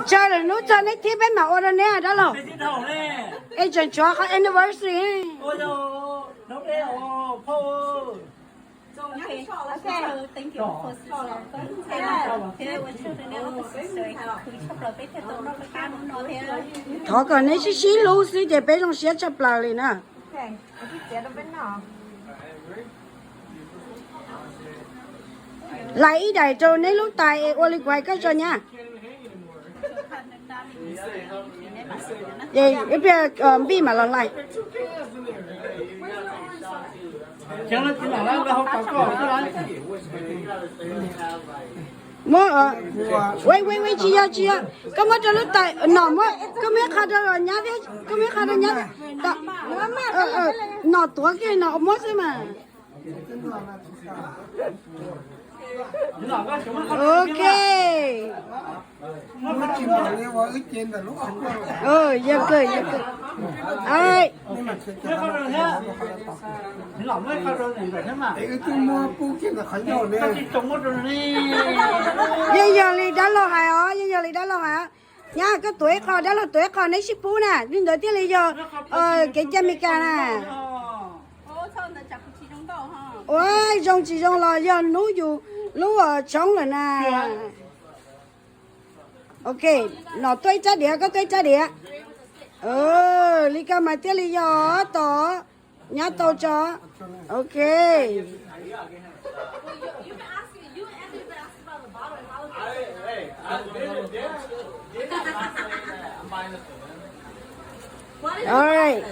Tsawg lwm hnub txog neb thiab peb mam ua rau neb dab laug. Es tseem tshuav qhov anniversary. Thov kom neb sib sib hlub xwb ces peb zoo siab tshaj plaws li na. Lais ib daim rau neb lub tais es ua li kuv hais koj tso nyab. Ces ib pliag Npij mam los lais. Muab, ua ua ua tsis yog tsis yog, koj muab rau lub tais no, muab, koj muab ib qho rau nyab thiab, koj muab ib qho rau nyab thiab. No tuav kiag no muab xwb mas. Ok. Yog kawg, yog kawg. Yeej yog li dab laug hais os, yeej yog li dab laug hais. Nyab koj tuav ib qho, dab laug tuav ib qho, neb sib pub na, li ntawd thiaj li yog kev cai Amelikas na. Ua zoo tsis zoo los yog hnub yus lub tshoob lawm na. Ok, no tuaj ib rab diav, koj tuaj ib rab diav. Li ko mas thiaj li yog tos, nyab tau tso. Ok. Alright.